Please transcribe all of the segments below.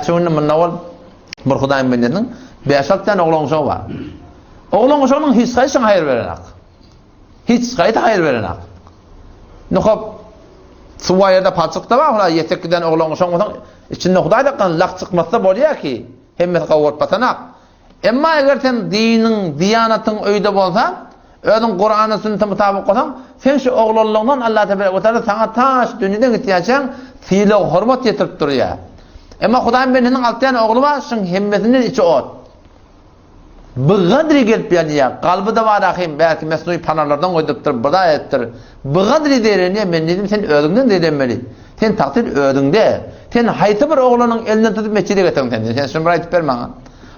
Näçe günden munda bol bir Hudaýyň bendesiniň bäş-alty däne oglan-uşagy bar. Oglan-uşagynyň hiç haýsysyna haýyr berenak. Hiç haýsy haýyr berenak. Nuhap suwa ýerde palçykda bar, Hudaý ýetek giden oglan-uşagyň bolsaň, içinde Hudaý saklan lak çykmasa bolýar ki, hemmesi gowy bolup batanak. Emma eger sen diniň, diýanatyň öýde bolsa, özüň Kurana sünnete mutabyk bolsaň, sen şu oglanlygyňdan Allah tebarek we taala saňa ta şu dünýeden gitýänçäň sylag, hormat ýetirip durýar. Emma Hudaýyň bendesiniň altýan ogly bar, şuň hemmesinden içi ot. Bigadri gelip ýanýar. Kalby-da bar ahym, belki mesnuý panarlardan goýdurypdyr, bir zat edipdir. Bigadri zeýrenýär, men diýdim, sen özüňden zeýrenmeli. Sen takdyr özüňde. Sen haýsy bir oglanyň elinden tutup metjide getirdiň sen diýdim. Sen şuny bir aýdyp ber maňa.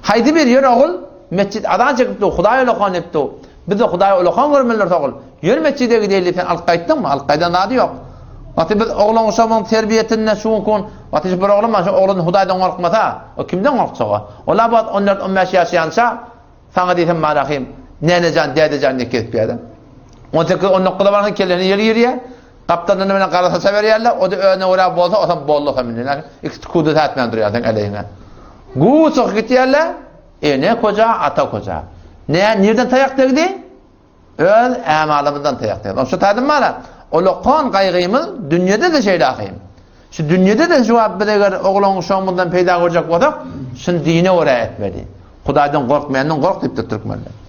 Haýsy bir ýör ogul metjit azan çekip dur, Hudaý ulakan diýip dur. Biz-de Hudaý ulakan görmelidiris ogul. Ýör metjide gideýli diýip sen alyp gaýtdyňmy? Alyp gaýdan zady ýok. Wagty biz oglan uşagymyň terbiýesinde şu günki gün wagty şu bir oglan bar, şu oglan Hudaýdan gorkmasa, o kimden gorkjak o? Ol-a bu wagt on dört, on bäş ýaşaýança saňa diýsem Marahym, nänejan, dädejan diýip gezip ýör-de. On sekiz, on dokuza barsa kellesine ýel girýär. Gapdalyndan bilen gara saça berýärler, o-da özüne görä bolsa, osam boldy osam indi. Ikisi kuda sätmän durýar seň eleýiňe. Guw çykyp gitýärler, ene koja, ata koja. Nä, nirden taýak degdi? Öz ämalymyzdan taýak degdi. Şu taýdan bara, olakan gaýgymyz dünýede-de şeýle ahym. Şu dünýede-de şu wagt biz eger oglan uşagymyzdan peýda görjek bolsak, şuny dine görä etmeli. Hudaýdan gorkmaýandan gork diýipdir türkmenler.